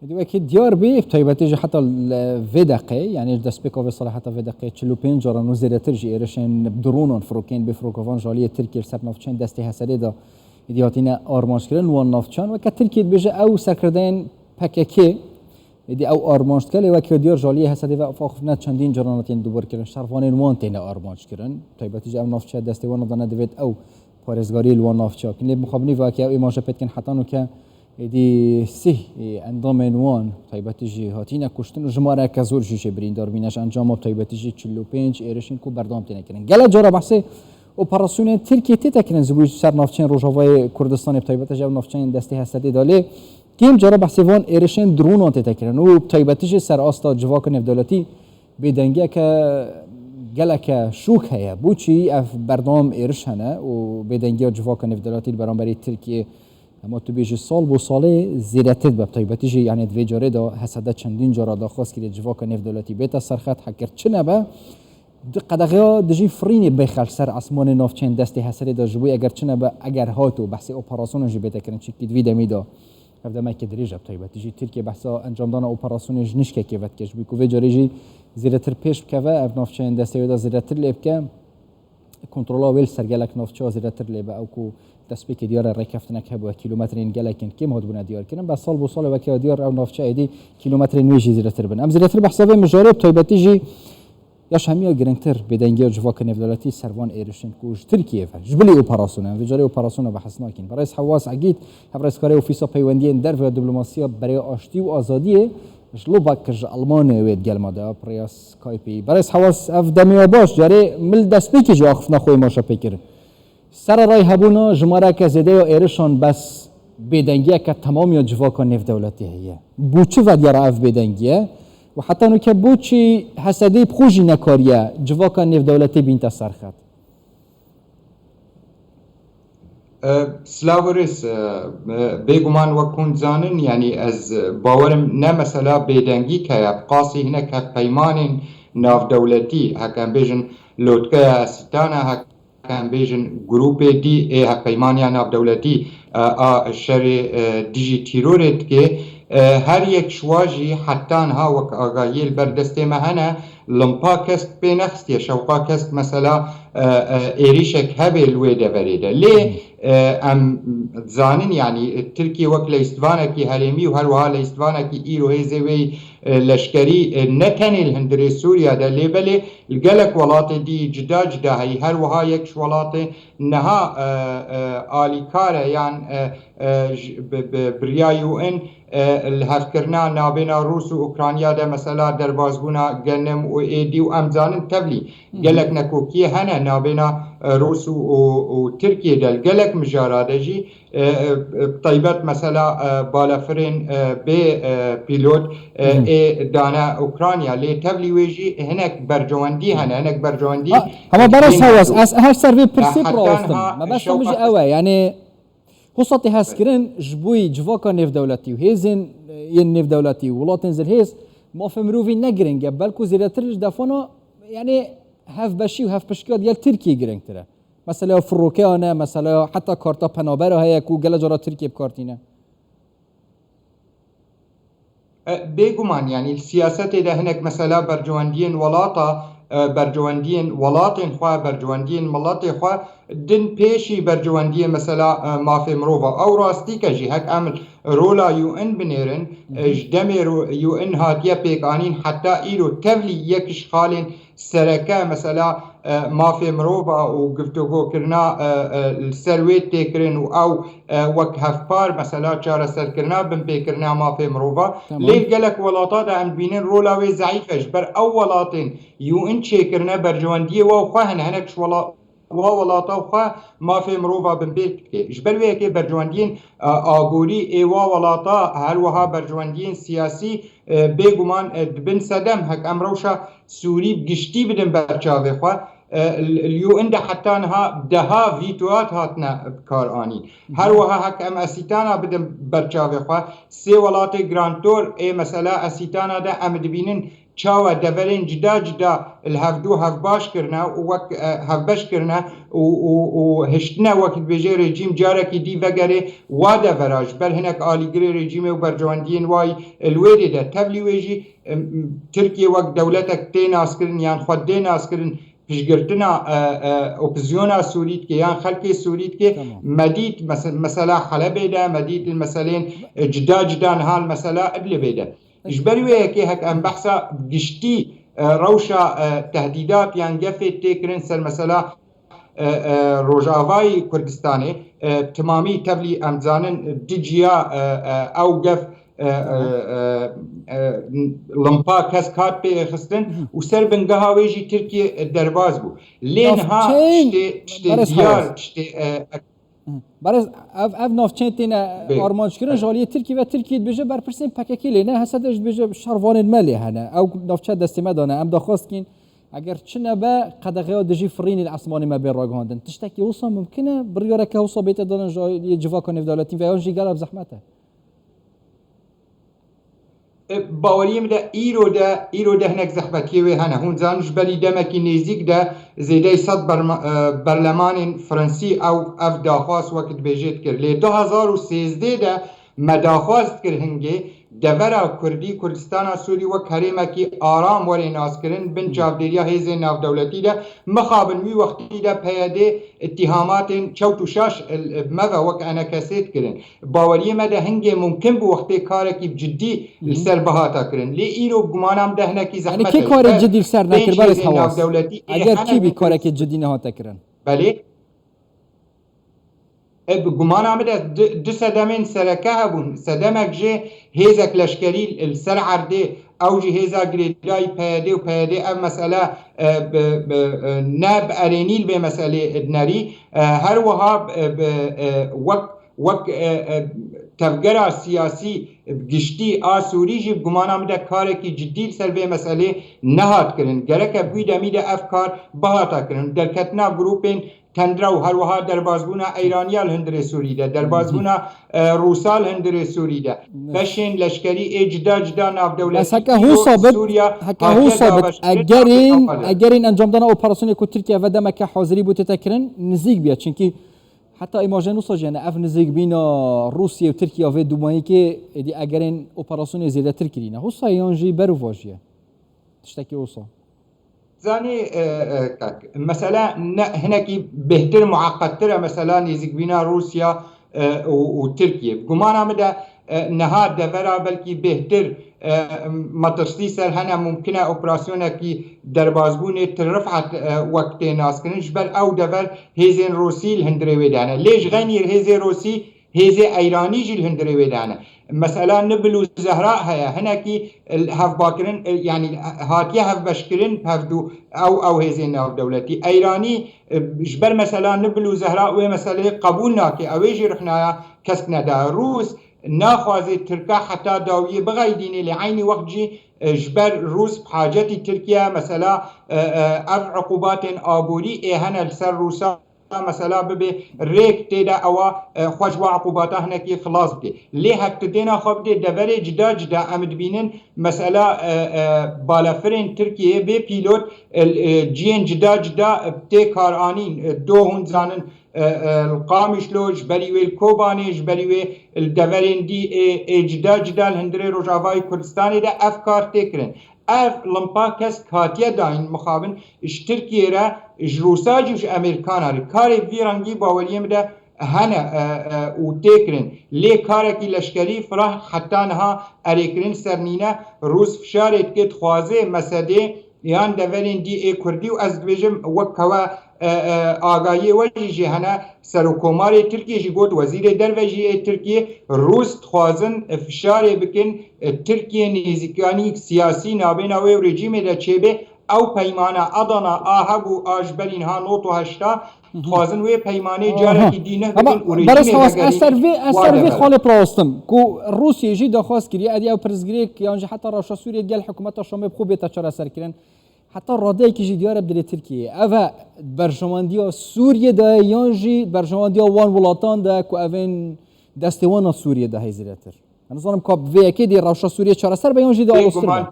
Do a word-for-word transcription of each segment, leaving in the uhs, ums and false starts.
Êdî wekî diyar bî, bi taybetî jî heta li vê deqê, yanî ji destpêka vê salê heta vê deqê çil û pênc caran û zêdetir jî êrişên bi dronan, firokeyên bêfirokevan ji aliyê Tirkiyê li ser navçeyên destê Hesedê de êdî hatine armanckirin. Wan navçeyan weke Tirkiye dibêje ew serkirdeyên P K K êdî ew armanc dike, lê weke diyar ji aliyê Hesedê ve ev axiftina çendîn caran hatine dubarkirin. Şervanên wan têne armanckirin. Bi taybetî jî ev navçeya destê wan de ne, divêt ew parêzgariyê li wan navçeya bikin. Lê mixabinî vake ew îmaje pê dikin heta nûke êdî sih endamên wan bi taybetî jî hatîne kuştin û jimareke zor jî jê birîndar bîne. Ji encama bi taybetî jî çil û pênc êrişên ku berdewam têne kirin. Gelek cara behsê operasyonên Tirkiyê tête kirin ji bo ser navçeyên Rojavayê Kurdistanê, bi taybetî jî ew navçeyên destê Hesedê de, lê kêm cara behsê van êrişên dronan tête kirin û bi taybetî jî ser asta civaka nêvdewletî bêdengiyeke geleke şûk heye. Boçî ev berdewam êriş hene û bêdengiya civaka nêvdewletî li beramberî Tirkiyê, hema tu bêjî sal bo salê zêdetir dibe, bi taybetî jî, yanî di vê carê de Hesede çendîn cara daxwaz kiriye civaka nêvdewletî bête serxet, heger çi nebe, di qedexeya dijî firînê bêxe li ser esmanê navçeyên destê Hesedê de, ji bo eger çi nebe, eger hato behsê operasyonan jî bête kirin, çimkî di vî demî de ev demeke dirêj e, bi taybetî jî Tirkiye behsa encamdana operasyonê ji nişkekê vedike, ji bo ku vê carê jî zêdetir pêş bikeve, ev navçeyên destê wê de zêdetir lê bike, kontrola wê li ser gelek navçeya zêdetir lê be. Ew ku destpêkê diyar e rêkeftinek hebûye, kîlometrên gelekên kêm hatibûne diyarkirin. Be sal bo salê weke diyar ew navçe êdî kîlometrên wê jî zêdetir bin. Em zêdetir behsa vê mijarê, bi taybetî jî ya ji hemiya girîngtir bêdengiya civaka nêvdewletî ser van êrişên ku ji Tirkiyê ve, ji bilî operasyona, em vê carê operasyona behs nakin. Berêz Hewas Egîd, hevrêzkarê Ofîsa Peywendiyên Derve ya Diplomasiya Bereya Aştî û Azadiyê, ji Lubak ji Almanyayê wê digel me de, pireya Skypeî. Berêz Hewas, ev demê ya baş, carê min li destpêkê jî axiftina xwe îmaje pê kir. Sererayî hebûna jimareke zêde ya êrişan, bes bêdengiyeke temam ya civaka nêvdewletî heye. Bo çi vediyara ev bêdengiye? Û heta nûke boçî Hesedê bi xwe jî nekariye civaka nêvdewletî bînte serxet? E, Silav û rêz, e, e, bêguman wek hûn dizanin, yanî ez bawerim ne mesela bêdengî heye, bi qasî hinek hevpeymanên navdewletî, heke em bêjin lotkeya Esîtana, heke em bêjin grûpê dî ê hevpeymaniya navdewletî, e, a şerê, e, dijî tîrorê dike. E, her yek ji wa jî heta niha wek agahiyê li ber destê me hene, limpa kesk pê nexistiye, şewqa kesk mesela, e, e, êrîşek hebe li wê deverê de. Lê, e, em dizanin, yanî, e, Tirkiye wek leyîstvanekî herêmî û her wiha leyîstvanekî îro hêzê wê, e, leşkerî, e, ne tenê li hundirê Sûriya de, lê belê li gelek welatê dî cuda cuda heyî. Her wiha yek ji welatê niha, e, e, alîkar e yan, e, e, ji, bi, bi, bi riya U N, e, li hevkirina navbêna Rûs û Ukrayna de, mesela derbazbûna genim û êdî û em zanin tevlî gelek nekokiyê hene navbêna, e, Rûs û, û, û Tirkiyê de li gelek mijara de jî, e, e, e, taybet mesela, e, balafirên, e, bê, e, pîlot, e, ê dane Ukrayna, lê tevlî wê jî hinek bercewendî hene, hinek bercewendî Ha, hema berêz Hewas, ez her ser vê pirsê bi rawestim. Me behsa min jî ew e, yanî Hosatê hezkirin ji bo civaka nêvdewletî û hêzên, e, yên nêvdewletî û welatên zilhêz, mafê mirovî ne giring e, belku zêdetir ji defana, yanî hevbeşî û hevpişkiya digel Tirkiyê giringtir e. Mesela firokeyan e, mesela heta karta penabera heye ku gelek cara Tirkiye bi kar tîne. E, bêguman, yanî li siyasetê de hinek mesela bercewendiyên welata, e, bercewendiyên welatên xwe, bercewendiyên miletê xwe din pêşî bercewendiyê mesela, e, mafê mirova. Ew rastîk e jî, hek em rola U N binêrin, e, ji demê ro-, U N hatiye pêkanîn heta îro tevlî yek ji xalên sereke mesela, e, mafê mirova û guftûgokirina, e, e, li ser wê tê kirin û ew, e, wek hevpar mesela çareserkirina binpêkirina mafê mirova. Tamam. Lê li gelek welata de em dibînin rola wê zeîf e. Ji ber ew welatên U N çêkirine bercewendiyê wa xwe hene, hinek ji wela-, wa welata xwe mafê mirova binpêk dike. Ji ber wê yekê bercewendiyên, e, agorî ê wa welata, her wiha bercewendiyên siyasî, e, bêguman, e, dibin sedem. Hek em rewşa Sûrî bi giştî bidin ber çavê xwe, e, li, li U N de heta niha deha vîtoyat hatine bi kar anîn. Her wiha hek em Esîtana bidin ber çavê xwe, sê welatê girantor ê mesela Esîtana de em dibînin çawa deverên cida cida li hevdû hevbaş kirine û wek, e, hevbeş kirine û, û, û hiştine, wek dibêje, rejîm carekî dî vegerê wa devera, ji ber hinek alîgirê rejîmê û berjewendiyên wayî li wê dê de. Tevlî wê jî, em, Tirkiye wek dewletek tê naskirin yan xwe dê naskirin, piştgirtina, e, e, opozîsyona Sûrî dike yan xelkê Sûrî dike. Tamam. Me dît mese-, mesela Helebê de, me dît li meselên, e, cida cida niha li mesela Idlibê de. Ji ber wê yekê hek em behsa giştî, e, rewşa, e, tehdîdat yan gefê tê kirin ser mesela, e, e, Rojavayê Kurdistanê, e, timamî tevlî em dizanin du ciya, e, e, ew gef, e, e, Tamam. e, e, limpa kesk hat pê xistin Hı. û ser bingeha wê jî Tirkiye derbas bû. Lê niha Navçeyên tiştê, tiştê Barês diyar, Hawaz. tiştê, e, Hı. Barês, ev, ev navçeyên têne Bê. armanc kirin, Evet. ji aliyê Tirkî ve Tirkî dibêje berpirsên P K K lê ne, H S D jî dibêje şervanên me lê hene. Ew navçe destê me de ne, em daxwaz dikîn, eger çi nebe, qedexeya dijî firînê li esmanê me bê ragihandin. Tiştekî wisa mimkin e, biryareke wisa bête danin ji aliyê civaka nêvdewletî ve, yan jî gelek zehmet e? E, baweriyê min de îro de, îro de hinek zehmetiyê wê hene. Hûn zanin ji berî demekî nêzîk de zêdeyî sed berma-, e, berlemanên Fransî ew, ev daxwaz wek dibêje dikir. Lê du hezar û sêzdeh de me daxwaz dikir hingê devera Kurdî, Kurdistana Sûrî wek herêmekî aram were naskirin bin Hı. çavdêriya hêzên navdewletî de. Mixabin wî wextî de P Y D îtihamatên çewt û şaş li me ve wek enekesê dikirin. Baweriyê me de hingê mumkin bû wextê karekî bi cidî Hı hı. li ser bihata kirin. Lê îro bi gumana min de hinekî Yani zehmet kê e. karê Ji ber cidî li ser pênc nekir, Barês hêzên Hawaz? navdewletî ê Eger hene kî bî mumkin. karekê cidî nehate kirin? Belê. E, bi gumana min de du, du sedemên sereke hebûn. Sedemek jê hêzek leşkerî li ser erdê, ew jî hêza girêdayî P Y D û P Y D ev mesele, e, bi, bi, e, ne bi erênî li vê meselê dinerî. E, her wiha, e, bi, e, wek, wek, e, e, tevgera siyasî giştî a Sûrî jî bi gumana min de karekî cidî li ser vê meselê nehat kirin. Gereke bi wî demî de ev kar bihata kirin. Derketina grûpên tendra û her wiha derbazbûna Eyraniya li hundirê Sûrî de, derbazbûna, e, Rûsa li hundirê Sûrî de, Evet. beşên leşkerî ê cida cida navdewletî Bes heke îro Hûsa bit, Sûriya heke hatiye Hûsa bit, dabeşkirin egerên, Ewropa de. egerên encamdana operasyonê ku Tirkiye ve demeke hazirî bû tête kirin, nizîk bûye. Çimkî heta îmajên wisa jî hene, ev nizîkbîna Rûsye û Tirkiye vê dûmayîkê êdî egerên operasyonê zêdetir kirîne. Wisa yan jî berûvajiye. Tiştekî wisa. Zanî, e, e, kak, mesele ne, hinekî bêhtir, mueqettir e, mesela nêzîkbîna Rûsya, e, û, û Tirkiye. Bi gumana min de, e, niha devera belkî bêhtir, e, metirsî ser hene, mumkin e operasyonekî derbazbûnê ti rifet, e, wek tê naskirin. Ji ber ew dever hêzên Rûsî li hundirê wê de hene. Lê ji xeynî hêzê Rûsî hêzê Eyranî jî li hundirê wê de hene. Mesela Nibil û Zehra heye, hinekî hevbakirin, yanî hatiye hevbeşkirin pevdû ew, ew hêzên navdewletî. Eyranî, e, ji ber mesela Nibil û Zehra wê meseleyê qebûl nake, ew ê jî rixnaya kesk nedaye. Rûs naxwaze Tirka heta dawiyê bixeydîne, lê eynî wext jî, e, ji ber Rûs bi hacetî Tirkiye, mesela, e, e, ev uqubatên aborî ê hene li ser Rûsa, mesela bibe rêk tê de ewa, e, xwe ji wa uqubata hinekî xilas bike. Lê hek tu dêna xwe bidê deverê cida cida, em dibînin mesela, e, e, balefirên Tirkiyeyê bê pîlot, e, e, ciyên cida cida, e, tê karanîn, e, do hûn zanin, e, e, li Qamişlo, ji berî wê li Kobanê, ji berî wê li deverên dî ê, ê cida cida li hundirê Rojavayê Kurdistanê de ev kar tê kirin. Ev limpa kesk hatiye dayîn mixabin ji Tirkiyê re, ji Rûsa jî û ji Amerîkana re. Karê vî rengî baweriyê min de hene, e, e, û tê kirin. Lê karekî leşkerî firah heta niha erêkirin ser nîne. Rûs fişarê dike, dixwaze Mesedê yan deverên dî ê Kurdî û ez dibêjim wek hewe, e, e, agahiyê we jî jê hene. Serokkomarê Tirkiyê jî got, Wezîrê Derve jî ê Tirkiyê, Rûs dixwazin, e, fişarê bikin, e, Tirkiye nêzîkanî siyasî nabêna wê û rejîmê de çêbe. Ew peymana Adana a hebû a ji berî niha nod û heşta, dixwazin wê peymanê Aha. carekî dî neh Ama bikin û Barês rejîmê Hawaz, ez vegerî ser vê, ez ser vê xalê bi rawestim ku Rûsiyê jî daxwaz kiriye, êdî ew pirsgirêk yan jî heta rewşa Sûriyê gel hikûmeta Şamê bi xwe bête çareserkirin. Heta radeyekî jî diyar e bi dilê Tirkiyeyê. Ev e berjewendiya Sûriyê de ye yan jî berjewendiya wan welatan de ku evên destê wan a Sûriyê de heye zêdetir? Ez nizanim ka bi vê yekê dê rewşa Sûriyê çareser be yan jî dê aloztir be? Bêguman.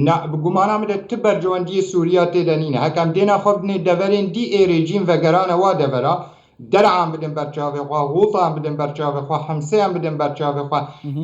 Na, bi gumana min de ti bercewendiyê Sûriya tê de nîne. Heke em dêna xwe bidinê deverên dî ê rejîm vegerane wa devera, Der'an bidin ber çavê xwe, Xûtan bidin ber çavê xwe, Himseyan bidin ber çavê xwe.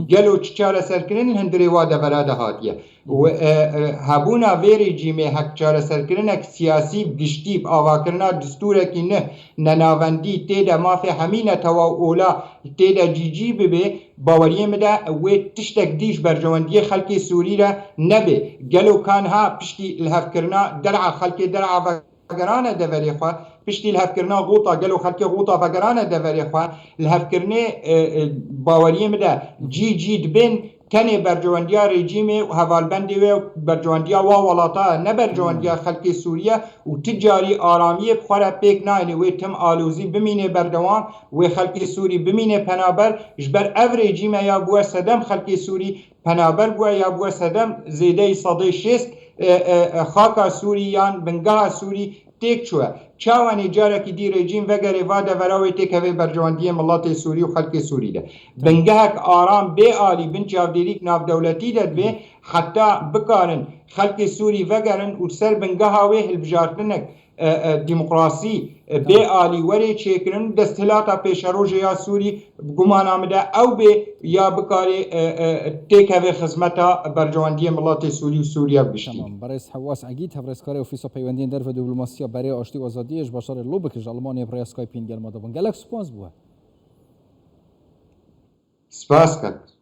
Gelo çi çareserkirin li hundirê wa devera de hatiye? Û, e, e, hebûna vê rejîmê hek çareserkirinek siyasî bi giştî, bi avakirina distûrekî nû, nenavendî, tê de mafê hemî netewa û ola tê de cî cî bibe, baweriyê min de wê tiştek dî ji berjewendiyê xelkê Sûrî re nebe. Gelo ka niha piştî lihevkirina Der'a, xelkê Der'a vegerane deverê xwe, piştî lihevkirina Xûta, gelo xelkê Xûta vegerane deverê xwe, lihevkirinê, e, e, baweriyê min de cî cî dibên, tenê bercewendiya rejîmê û hevalbendê wê û bercewendiya wa welata, ne bercewendiya xelkê Sûriye û ti carî aramiyê bi xwe re pêk nayêne, wê tim alozî bimîne berdewam, wê xelkê Sûrî bimîne penaber, ji ber ev rejîme ya bûye sedem xelkê Sûrî penaber bûye, ya bûye sedem zêdeyî sedê şêst, e, e, e, xaka Sûrî yan bingeha Sûrî têk çûye. Çawa nê carekî dî rejîm vegerê va devera wê têkeve bercewendiyê miletê Sûrî û xelkê Sûrî de. Bingehek aram bê alî bin çavdêrîk navdewletî de dibe, heta bikarin xelkê Sûrî vegerin û ser bingeha wê hilbijartinek, e, e, demokrasî, e, bê alî werê çêkirin, desthilata pêşerojê ya Sûrî bi gumana min de ew bê ya bikarê, e, e, têkeve xizmeta bercewendiyê miletê Sûrî û Sûriye bi giştî. Tamam, berêz Hewas Egîd, hevrizkarê Ofîsa Peywendiyên Derve Diplomasiya Berê Aştî û Azadiyê ji bajarê Lubekê ji Almanyayê bi rêya Skype'ê gel me de bûn. Gelek spas bû we. Spas kat.